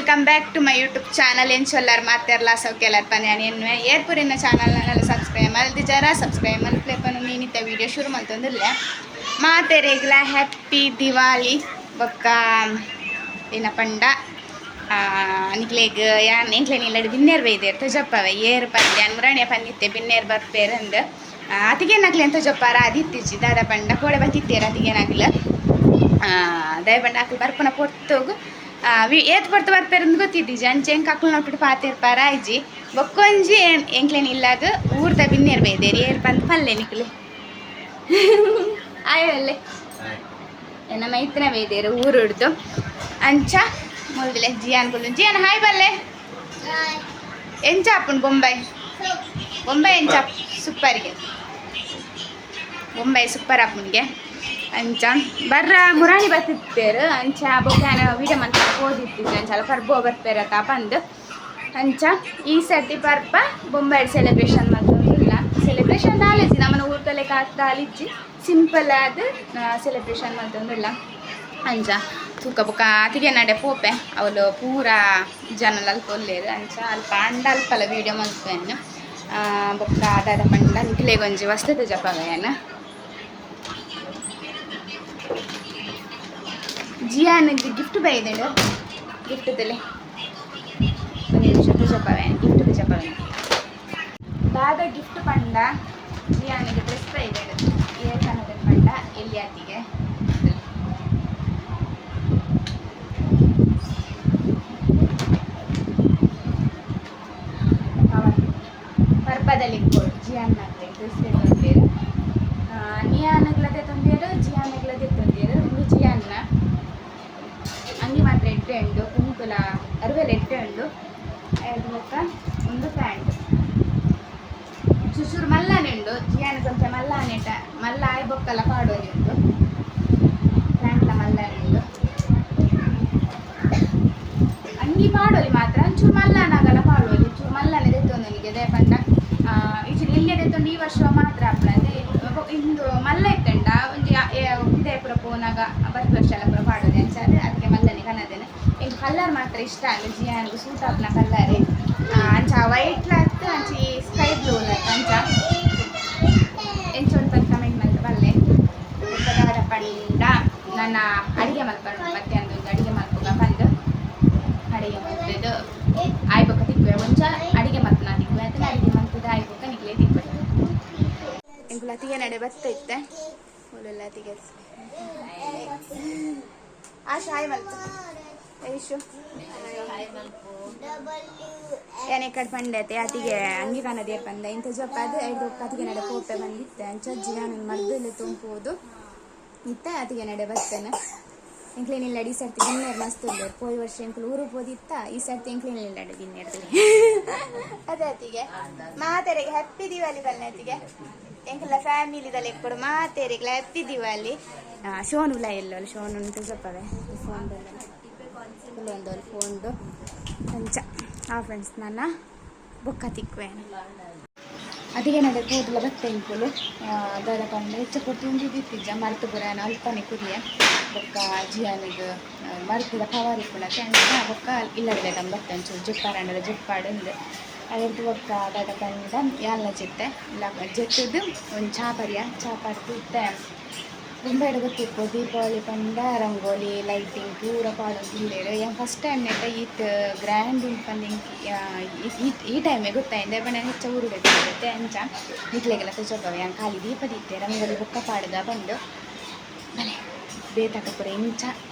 Welcome back to my YouTube channel. ಎಂಚೊಲ್ಲಾರ್ ಮಾತೆರ್ಲಾ ಸೌಖ್ಯಲಾರ್ ಪನ್ಯಾನ್ ಎನ್ನುವೆ. ಏರ್ಪುರಿನ channel ನಲ್ಲ subscribe ಮಲ್ದಿಜಾರ subscribe ಮಲ್ಪ್ಲೆ ಪನು. ನೀನಿತ್ತ video ಶುರು ಮಲ್ತೊಂದಿಲ್ಲ. ಮಾತೆರೆಗ್ಲ happy Diwali. ಬೊಕ್ಕ ಏನ ಪಂಡ ನಿಕ್ಲೆಗ್ ಯಾನ್ ಎಂಕ್ಲೆನ ಇಲ್ಲಡ್ ಬಿನ್ನೆರ್ ಬೈದೆರ್, ತೊಜಪ್ಪವೆ ಏರ್ ಪಂದೆ. ಯಾನ್ ಮುರಾಣಿಯ ಪಂದಿತ್ತೆ ಬಿನ್ನೆರ್ ಬರ್ಪೇರ್ ಅಂದ್. ಅತಿಗೆನಕ್ಲೆ ಎಂತ ಜೊಪ್ಪಾರ ಅದಿತ್ತಿಜಿ. ದಾದ ಪಂಡ ಕೋಡೆ ಬತ್ತಿತ್ತೇರ್ ಅತಿಗೆನಕ್ಲ್. ದಾಯೆ ಪಂಡ ಅಕ್ಲು ಬರ್ಪುನ ಪೊರ್ತುಗು ಏತ್ ಪೊರ್ತು ಬರ್ಪೇರಂದ್ ಗೊತ್ತಿದ್ದೀಜಿ. ಅಂಚೆ ಎಂಕ್ ಅಕ್ಲ್ನೊಟ್ಟುಡು ಪಾತೆರ್ಪಾರ ಆಯ್ಜಿ. ಬೊಕ್ಕೊಂಜಿ ಎಂಕ್ಲೆನ ಇಲ್ಲಾಗ ಊರ್ದ ಬಿನ್ನೆರ್ ಬೈದೆರ್. ಏರ್ ಪಂದ್ ಪಲ್ಲೆ ನಿಕ್ಲೆ. ಆಯಲ್ಲೇ ಎನ್ನ ಮೈತ್ನ ಬೈದೇರು ಊರುಡ್ದು. ಅಂಚ ಮುಲ್ದಿಲೆ ಜಿಯಾನ್ ಕುಲ್ದು. ಜಿಯಾನ್, ಹಾಯ್ ಬಲ್ಲೆ. ಎಂಚ ಆಪುಂಡು ಬೊಂಬೈ? ಬೊಂಬೈ ಎಂಚ? ಸೂಪರ್ಗೆ ಬೊಂಬೈ ಸೂಪರ್ ಆಪುಂಡ್ಗೆ. ಅಂಚ ಬರ್ರ ಮುರಾಣಿ ಬತ್ತಿತ್ತೇರು. ಅಂಚ ಬೊಕ್ಕ ವೀಡಿಯೋ ಮಂತ ಪೋದಿತ್ತಿದ್ದೆ. ಅಂಚ ಅಲ್ಲ ಪರ್ಬೋ ಬರ್ಪೇರ ಪಂದ್. ಅಂಚ ಈ ಸರ್ತಿ ಪರ್ಬ ಬೊಂಬೈ ಸೆಲೆಬ್ರೇಷನ್ ಮಲ್ತೊಂದಿಲ್ಲ. ಸೆಲೆಬ್ರೇಷನ್ ದಾಲಿಜ್ಜಿ, ನಮ್ಮನ ಊರ್ತಲೆ ದಾಲಿಜ್ಜಿ. ಸಿಂಪಲ್ ಆದ್ ಸೆಲೆಬ್ರೇಷನ್ ಮಲ್ತೊಂದಿಲ್ಲ. ಅಂಚ ತೂಕ ಬೊಕ್ಕ ಅತಿಗೆ ನಡೆ ಪೋಪೆ. ಅವಳು ಪೂರ ಜನಲ ಅಲ್ಪ ಉಲ್ಲೇರು. ಅಂಚ ಅಲ್ಪ ಅಂಡ ಅಲ್ಪಲ ವೀಡಿಯೋ ಮಲ್ಪೆನ್. ಬೊಕ್ಕ ದಾದ ಪಂಡ ನಿಕ್ಲೆಗೊಂಜಿ ವಸ್ತು ತೋಜಪಾವೇನ್. ಜಿಯಾನಿಗೆ ಗಿಫ್ಟ್ ಬೈದೆಂಡು. ಗಿಫ್ಟ್ ತಲೆ ಒಂದು ನಿಮಿಷ ತೋಜಪಾವೇನ್. ಗಿಫ್ಟ್ ತೋಜಪಾವೇನ್. ದಾದ ಗಿಫ್ಟ್ ಪಂಡ ಜಿಯಾನಿಗೆ ಡ್ರೆಸ್ ಬೈದೆಂಡು. ಏರ್ ಕನದ ಪಂಡ ಎಲ್ಲಿಯಾತಿಗೆ ಪರ್ಬದಲ್ಲಿ ಜಿಯಾನ್ ಡ್ರೆಸ್ ತಂದೇರು. ನಿಯಾನಗ್ಲದೆ ತಂದೇರು, ಜಿಯಾನಗ್ಲದೆ ತಂದೇರು. ಒಂದು ಜಿಯಾನ್ನ ಅಂಗಿ ಮಾತ್ರ ಎಡ್ಡೆ ಉಂಡು. ಕುಂಕುಲ ಅರುವೆಲ್ ಎಡ್ಡೆ ಉಂಡು. ಐದು ಬೊಕ್ಕ ಒಂದು ಪ್ಯಾಂಟ್ ಚುಚೂರು ಮಲ್ಲಾನೆ ಉಂಡು. ಜಿಯಾನ ಕೊಂಚ ಮಲ್ಲಾನೆಟ ಮಲ್ಲ ಆಯ್ ಬೊಕ್ಕಲ ಪಾಡೋಲಿ ಉಂಡು. ಪ್ಯಾಂಟ್ಲ ಮಲ್ಲಾನೆ ಉಂಡು. ಅಂಗಿ ಪಾಡೋಲಿ ಮಾತ್ರ ಒಂಚೂರು ಮಲ್ಲಾನಾಗಲ್ಲ ಪಾಡೋಲಿ. ಚೂರು ಮಲ್ಲಾನೆ ದೆತ್ತೊಂದು ಅದೇ ಪಂಡ ಈಚೆ ಇಲ್ಲೇ ದೆತ್ತೊಂಡು ಈ ವರ್ಷ ಮಾತ್ರ ಆಪುನತೆ. ಇಂದು ಮಲ್ಲ ಇತ್ತಂಡ ಒಂಜಿ ಪಿದಾಯಿ ಪೂರ ಪೋನಾಗ ಬರ್ಪಿ ವರ್ಷ ಎಲ್ಲ ಪೂರ ಪಾಡೋದು. ಅಂಚ ಅದಕ್ಕೆ ಮಲ್ಲನೆ ಕನದೇನೆ. ಎಂಕ್ ಕಲ್ಲರ್ ಮಾತ್ರ ಇಷ್ಟ ಆಂಡ್. ಜಿಯಾನ್ಗ್ ಸೂಟ್ ಆಪುನ ಕಲ್ಲರೆ. ಅಂಚ ವೈಟ್ ಲಾತ್ ಅಂಚ ಸ್ಕೈ ಬ್ಲೂ ಲಾತ್. ಅಂಚ ಎಂಚ ಉಂಡು ಕಮೆಂಟ್ ಮಲ್ತ್ ಬಲ್ಲೆ. ಬೊಕ್ಕ ದಾದ ಪಂಡ ನನ್ನ ಅಡಿಗೆ ಮಲ್ಪನು ಮಧ್ಯಾಹ್ನದ ಒಂಜಿ ಅಡಿಗೆ ಮಲ್ಪುಗ ಪಂದ್. ಅಡಿಗೆ ಮಲ್ತದು ಆಯ್ ಬೊಕ್ಕ ತಿಕ್ಕುವೆ. ಒಂಚ ಅಡಿಗೆ ಮಲ್ಪುನ ತಿಕ್ಕುವೆ ಅತ್ತಂಡ ಅಡಿಗೆ ಮಲ್ತದ ಆಯ್ ಬೊಕ್ಕ ನಿಕ್ಲೆ ತಿಕ್ಕುವೆ. ಎಂಕುಲು ಅತಿಗೆ ನಡೆ ಬತ್ತ ಇತ್ತೆ. ಮುಲೆಲ್ಲ ಅತಿಗೆ ಆಶಾ ಹಾಯ್ ಮಲ್ತು. ಐಶು ಯಾನೆ ಕಡೆ ಪಂಡತೆ ಅತಿಗೆ ಅಂಗಿ ಕಾಣದೇರ್ ಪಂದ ಇಂಥ ಜೊಪ್ಪ ಅದು ಐದು ಅತಿಗೆ ನಡೆ ಪೋಪೆ ಬಂದಿತ್ತೆ. ಅಂಚ ಜಿಯಾನ ಮರ್ದಲ್ಲ ತುಂಪುವುದು ಇತ್ತೆ. ಅತಿಗೆ ನಡೆ ಬರ್ತೇನೆ. ಎಂಕ್ಲೇನ್ ಇಲ್ಲ ಈ ಸರ್ತಿ ಬಿನ್ನೇರ್ ಮಸ್ತ್ ಉಲ್ಲೇರ್. ಪೋಯಿ ವರ್ಷ ಎಂಕ್ಲು ಊರು ಪೋದಿತ್ತ. ಈ ಸರ್ತಿ ಎಂಕ್ಲೇನ್ ಇಲ್ಲ ಬಿನ್ನೇರ್ದಲ್ಲಿ. ಅದೇ ಅತಿಗೆ ಮಾತೆರೆಗೆ ಹ್ಯಾಪಿ ದಿವಾಲಿ ಬಲ್ಲೆ. ಅತಿಗೆ ಎಂಕಲ್ಲ ಫ್ಯಾಮಿಲಿದಲ್ಲಿ ಕೊಡು ಮಾತೆರೆಗ್ಲ ಹ್ಯಾಪಿ ದಿವಾಲಿ. ಶೋನ್ ಉಲ್ಲ ಎಲ್ಲೋ ಶೋನ್ ಉಂಟು ಜೊಪ್ಪವೆ. ಫೋನ್ ಒಂದು ಫೋನ್ದು. ಅಂಚ ಆ ಫ್ರೆಂಡ್ಸ್, ನನ್ನ ಬೊಕ್ಕ ತಿಕ್ಕುವೆ. ಅದಿಗೆ ನಡೆ ಕೂದಲ ಬತ್ತೆ ಎಂಕುಲು. ದಾದ ಪಂಡ ಹೆಚ್ಚ ಪೊರ್ತು ಉಂಜಿದಿತ್ತಿಜ್ಜ. ಮರ್ತು ಪೂರ ಅಲ್ಪನೆ ಕುರಿಯೆ. ಬೊಕ್ಕ ಜಿಯಾನಿಗ್ ಮರ್ತದ ಕವರ್ ಇಪ್ಪುನತೆ. ಅಂಚ ಬೊಕ್ಕ ಇಲ್ಲಡೆ ಬತ್ತೆ. ಒಂಚೂರು ಜುಪ್ಪಾರಂಡಲ ಜುಪ್ಪಾಡುಂದು. ಅದ್ರದ್ದು ಬೊಕ್ಕ ದಾದ ಪಂಡ ಯಾಲ್ನ ಜೆತ್ತೆ ಇಲ್ಲ ಜೆತ್ತದು ಒಂದು ಚಾ ಪರಿಯ. ಚಾ ಪರ್ದು ಇತ್ತೆ ಬೊಂಬೈಡ್ ಗೊತ್ತಿಪ್ಪು ದೀಪಾವಳಿ ಪಂಡ ರಂಗೋಲಿ ಲೈಟಿಂಗ್ ಪೂರ ಪಾಡೊಂದು ಯಾನ್ ಫಸ್ಟ್ ಟೈಮ್ ನೆಟ್ಟ ಈತ್ ಗ್ರ್ಯಾಂಡ್ ಉಂಡು ಪಂದ್ ಎಂಕ್ ಈ ಟೈಮೇ ಗೊತ್ತಾಯಿಂದೆ. ಪಂಡ ಹೆಚ್ಚ ಊರುಡೆ ಇತ್ತೆ. ಅಂಚ ನಿಕ್ಲೆಗೆಲ್ಲ ತೋಜಪಾವೆ. ಯಾನ್ ಖಾಲಿ ದೀಪ ದೀತೆ, ರಂಗೋಲಿ ಬೊಕ್ಕ ಪಾಡುದ ಪಂದ್. ಬಲೆ ಬೇತಕ ಪೂರ ಎಂಚ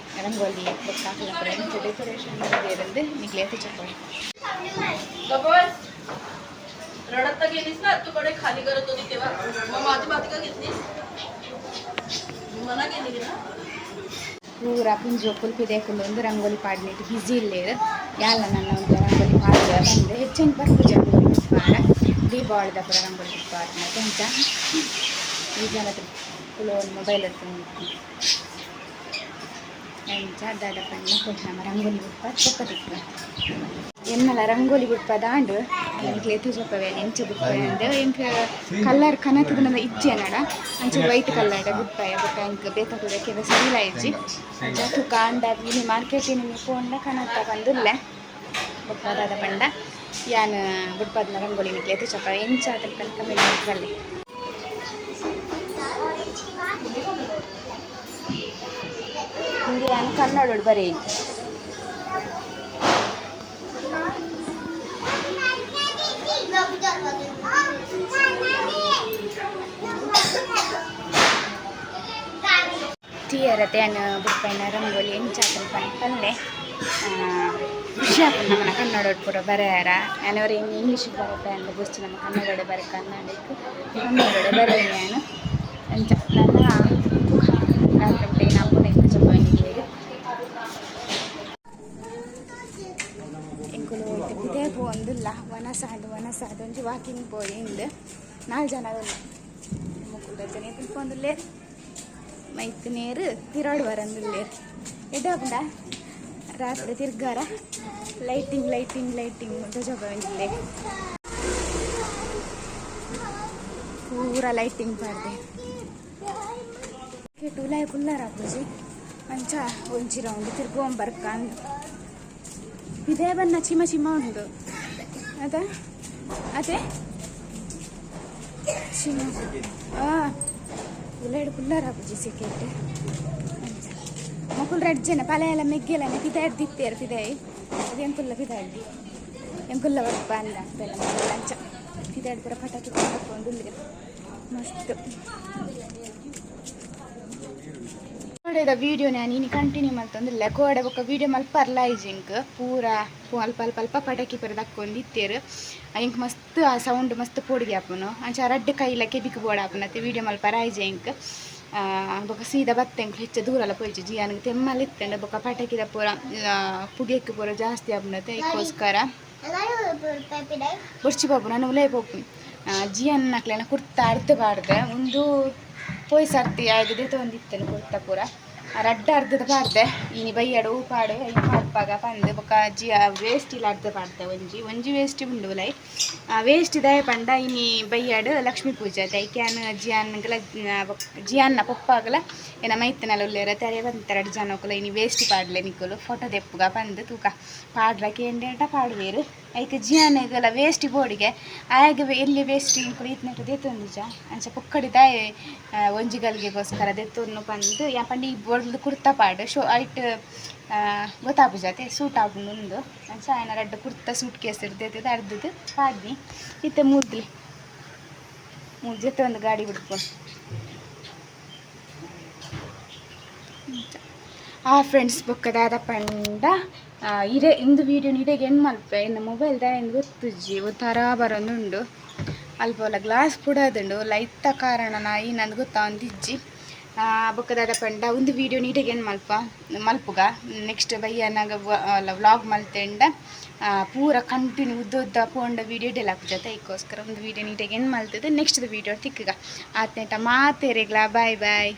ರಂಗೋಲಿ ಬೊಕ್ಕ ಅಕಲ್ನ ಪೂರ ಎಂಚ ಡೆಕೋರೇಷನ್ ಮಲ್ದೆರ್ ನಿಕ್ಲೆ ತೋಜಪಾವೆ. गप्प. रडत तर गेलीस ना तू कडे खाली करत होती तेव्हा. मग माझी माती का घेतलीस? मना केली ना. ಪೂರ ಪುಂಜೋಕುಲು ಪಿದೆಕುಲು ಒಂದು ರಂಗೋಲಿ ಪಾಡ್ನೆಟ್ ಬ್ಯುಸಿ ಇಲ್ಲೇರು. ಯಾಲ ನನ್ನ ಒಂದು ರಂಗೋಲಿ ಪಾಡ್ದ ಬಂದು ಹೆಚ್ಚಿನ ಬರ್ಪುಜಿ ರಂಗೋಲಿ ಪಾಡ. ದೀಪಾವಳಿದ ಪೂರ ರಂಗೋಲಿ ಪಾಡ್ನ. ಅಂಚ ಈ ಜನದ ಒಂದು ಮೊಬೈಲ್ ಅಂಚ ದಾದ ಪಂಡ ನಮ್ಮ ರಂಗೋಲಿ ಬುಡ್ಪ ಬೊಕ್ಕ ತಿಕ್ಕುವೆ. ಎನ್ನಲ ರಂಗೋಲಿ ಬುಡ್ಪ ದಾಂಡು ಎಂಕ್ಲೆ ತೂಜಪ್ಪವೆ ಎಂಚ ಬುಡ್ಪೆ ಅಂದ್. ಎಂಕ್ ಕಲ್ಲರ್ ಕನತದ ನನ್ನ ಇಜ್ಜೆ ನಡ. ಅಂಚ ವೈಟ್ ಕಲ್ಲರ್ ಬುಡ್ಪಾಯ. ಬೊಕ್ಕ ಎಂಕ್ ಬೇತಕುಲೆ ಕೆಲ ಸರಿಲ ಇಜ್ಜಿ. ಅಂಚ ತುಕ ಅಂಡ ಇನಿ ಮಾರ್ಕೆಟ್ ಇನಿ ಪೋಂಡ ಕನತ ಬಂದುಲ್ಲೆ. ಬೊಕ್ಕ ದಾದ ಪಂಡ ಯಾನ್ ಬುಡ್ಪದ್ನ ರಂಗೋಲಿ ನಿಕ್ಲೆ ಚಪ್ಪ ಎಂಚ ಆತಲ್ ಕಮೆಂಟ್ ಬಲ್ಲೆ. ಇಂದು ಯಾನ್ ಕನ್ನಡೊಡು ಬರೆಯಿನಿ. ತೀಯರತೆ ಯಾನ್ ಬುಡ್ಪೈನ ರಂಗೋಲಿ ಎಂಚ ಆತಲ್ ಪನ್ಲೆ. ಖುಷಿ ಆಪುಂಡು ನಮ್ಮನ ಕನ್ನಡೊಡು ಪೂರ ಬರೆಯಾರ. ಯಾನ್ ಅವ್ರು ಇಂಗ್ಲೀಷ್ ಬರಪೆ ಅಂದ್ ಬೊರ್ಚಿ, ನಮ್ಮ ಕನ್ನಡೊಡೆ ಬರೆ, ಕನ್ನಡಕ್ಕೆ ಕನ್ನಡೊಡೆ ಬರೆಯಿನಿ ಯಾನ್. ಅಂಚ ನನ್ನ ರಾತ್ರಿ ಮುಟ್ಟ ಏನಾಪುಂಡು ಎಂಕ್ ಚೊಕ್ಕ ನಿಕ್ಲೆಗ್. ಎಂಕುಲು ಪಿದೆ ಪೋವೊಂದುಲ್ಲ, ವನಸಾದ್ ವನಸಾದ್ ಒಂಜಿ ವಾಕಿಂಗ್ ಪೋಯಿ ಇಂದ್ 4 ಜನ ಉಲ್ಲ. ಮೊಕುಲು ರಡ್ಡ್ ಜನ ಪೋವೊಂದುಲ್ಲೆರ್, ಮೈತ್ ನೇರು ತಿರಾಡ್ ಬರಂದುಲ್ಲೆರ್. ಎಡ್ಡೆ ಆಪುಂಡ ರಾತ್ರಿ ತಿರ್ಗಾರ ಲೈಟಿಂಗ್ ಲೈಟಿಂಗ್ ಲೈಟಿಂಗ್ ತೋಜೊಂದಿಲ್ಲೆ, ಪೂರ ಲೈಟಿಂಗ್ ಪಾಡ್ದೆ. ಉಲಾಯ ಕುಲ್ಲಾರ ಪೂಜಿ ಅಂಚ ಒಂಜಿ ರೌಂಡ್ ತಿರ್ಗೊಂಬರ್ಕ ಇದೇ ಬನ್ನ ಚಿಮ ಚಿಮ ಉಂಡು ಅದ ಅದೇ ಚಿಮ ಉಲಾಯ್ಡ್ ಕುಲ್ಲಾರ ಪೂಜಿ ಸಿಕೆಟ್. ಅಂಚ ಮೊಕುಲು ರಡ್ಡ್ ಜನ ಪಲ ಎಲ್ಲ ಮೆಗ್ಗೆಲನೆ ಪಿದಾಯ್ಡ್ ದಿತ್ತೇರು ಪಿದಾಯಿ ಅದು ಎಂಕುಲ್ಲ ಪಿದಾಡ್ಲಿ ಎಂಕುಲ್ಲ ಬರ್ಪ ಅಂದ ಪೆಲ್ಲ ಅಂಚ ಪಿದಾಯ್ಡ್ ಪೂರ ಪಟಾಕಿ ತಕ್ಕೊಂಡುಲ್ಲೆರ್ ಮಸ್ತ್. ಕೋಡೆದ ವೀಡಿಯೋ ನಾನು ಇನಿ ಕಂಟಿನ್ಯೂ ಮಲ್ತೊಂದುಲ್ಲೆ. ಕೋಡೆ ಬೊಕ್ಕ ವೀಡಿಯೋ ಮಲ್ಪರ್ಲ ಇಜ್ಜಿ ಎಂಕ್ ಪೂರ ಅಲ್ಪ ಅಲ್ಪ ಅಲ್ಪ ಪಟಾಕಿ ಪೂರ ದಕ್ಕೊಂದಿತ್ತೆರ್. ಎಂಕ್ ಮಸ್ತ್ ಆ ಸೌಂಡ್ ಮಸ್ತ್ ಪೋಡಿಗೆ ಆಪುನು. ಅಂಚ ರಡ್ಡ್ ಕೈಲ ಕೆಬಿಕ್ ಬೋಡಾಪುನತೆ ವೀಡಿಯೋ ಮಲ್ಪರ ಆಯ್ಜಿ ಎಂಕ್. ಬೊಕ್ಕ ಸೀದಾ ಬತ್ತೆ ಎಂಕ್, ಹೆಚ್ಚ ದೂರಲ ಪೋಯಿಜಿ. ಜಿಯಾನಿಗೆ ತೆಮ್ಮಲ್ ಇತ್ತಂಡ ಬೊಕ್ಕ ಪಟಾಕಿದ ಪೂರ ಪುಗೆಕ್ ಪೂರ ಜಾಸ್ತಿ ಆಪುನತೆ ಐಕ್ಕೋಸ್ಕರ ಬೊರ್ಚಿ ಬಾಬು ನಾನು ಉಲೈ ಪೋಪುನು. ಜಿಯನ್ನಕ್ಲೆನ ಕುರ್ತಾ ಅರ್ಧ ಪಾಡ್ದೆ, ಉಂದು ಪೋಯಿ ಸರ್ತಿ ಆಯ್ದು ದೆತೊಂದಿತ್ತೇನೆ ಕುರ್ತಾ ಪೂರ ರಡ್ಡ್ ಅರ್ಧದ ಪಾಡ್ದೆ. ಇನಿ ಬಯ್ಯಡ್ ಹೂ ಪಾಡು ಐನ್ ಪಾಡ್ಪಾಗ ಪಂದ್. ಬೊಕ್ಕ ಜಿಯ ವೇಸ್ಟಿಲ ಅರ್ಧ ಪಾಡ್ದೆ, ಒಂಜಿ ಒಂಜಿ ವೇಸ್ಟಿ ಉಂಡು ಉಲೈ. ವೇಸ್ಟ್ ದಾಯೆ ಪಂಡ ಇನಿ ಬಯ್ಯಡ್ ಲಕ್ಷ್ಮೀ ಪೂಜೆ ಅತೆ, ಐಕೆ ಯಾನ್ ಜಿಯಾನ್ಗ್ಲ ಬೊಕ್ಕ ಜಿಯಾನ್ನ ಪೊಪ್ಪಾಗಲ ಎನ್ನ ಮೈತನೆಲ ಉಲ್ಲೆರ್ ತೆರೆ ಬಂತ ರಡ್ಡ್ ಜನೊಕುಲು ಇನಿ ವೇಸ್ಟ್ ಪಾಡ್ಲೆ ನಿಕುಲು ಫೋಟೋ ದೆಪ್ಪುಗ ಪಂದ್. ತೂಕ ಪಾಡ್ರ ಕೇಂಡೇಟ ಪಾಡುವೆರ್. ಐಕ್ ಜಿಯಾನೆಗಲ ವೇಸ್ಟ್ ಬೋಡಿಗೆ ಆಯಗ್ ಎಲ್ಲಿ ವೇಸ್ಟ್ ಇಂಕುಲು ಈತ್ನೆಟ ದೆತ್ತೊಂದಿಜ. ಅಂಚ ಪೊಕ್ಕಡಿ ದಾಯೆ ಒಂಜಿ ಗಲ್ಗೆಗೋಸ್ಕರ ದೆತ್ತೊನ್ನು ಪಂದ್ ಯಾನ್ ಪಂಡ ಈ ಬೊಲ್ದು ಕುರ್ತಾ ಪಾಡು ಶೋ ಐಟ್ ಗೊತ್ತಾಪುಜತೆ ಸೂಟ್ ಆಪುಂಡು ಉಂದು. ಅಂಚ ಆಯನ ರಡ್ಡ್ ಕುರ್ತಾ ಸೂಟ್ ಕೇಸ್ ದೆತ್ತುದು ಅರ್ಧದು ಪಾಡ್ನಿ. ಇತ್ತೆ ಮೂದ್ಲಿ ಮೂಜಿ ಜೊತೆ ಗಾಡಿ ಬಿಡ್ಪು. ಆ ಫ್ರೆಂಡ್ಸ್ ಬೊಕ್ಕ ದಾದ ಪಂಡ ಇರೆ ಇಂದು ವೀಡಿಯೋ ಇಡೆಗ್ ಎಂಡ್ ಮಲ್ಪೆ. ಎನ್ನ ಮೊಬೈಲ್ ದಾಯೆ ಗೊತ್ತುಜ್ಜಿ ಒಂಥರ ಬರೊಂದುಂಡು. ಅಲ್ಪ ಓಲ ಗ್ಲಾಸ್ ಪುಡಾದುಂಡು ಲೈತ್ತ ಕಾರಣ ನಾ ಈನಂದ್ ಗೊತ್ತಾವೊಂದಿಜ್ಜಿ. ಬೊಕ್ಕ ದಾದ ಪಂಡ ಉಂದು ವೀಡಿಯೋ ನೀಟಾಗಿ ಎಂಡ್ ಮಲ್ಪ ಮಲ್ಪುಗ. ನೆಕ್ಸ್ಟ್ ಬಯ್ಯನಾಗ ವ್ಲಾಗ್ ಮಲ್ತೆಂಡ ಪೂರ ಕಂಟಿನ್ಯೂ ಉದ್ದ ಉದ್ದ ಪೋಂಡ ವೀಡಿಯೋ ಡೆಲ್ ಆಪುಜತೆ. ಐಕ್ಕೋಸ್ಕರ ಒಂದು ವೀಡಿಯೋ ನೀಟಾಗಿ ಎಂಡ್ ಮಲ್ತದೆ ನೆಕ್ಸ್ಟ್ ವೀಡಿಯೋ ತಿಕ್ಕುಗ. ಆತ್ನೇಟ ಮಾತೆರೆಗ್ಲ ಬಾಯ್ ಬಾಯ್.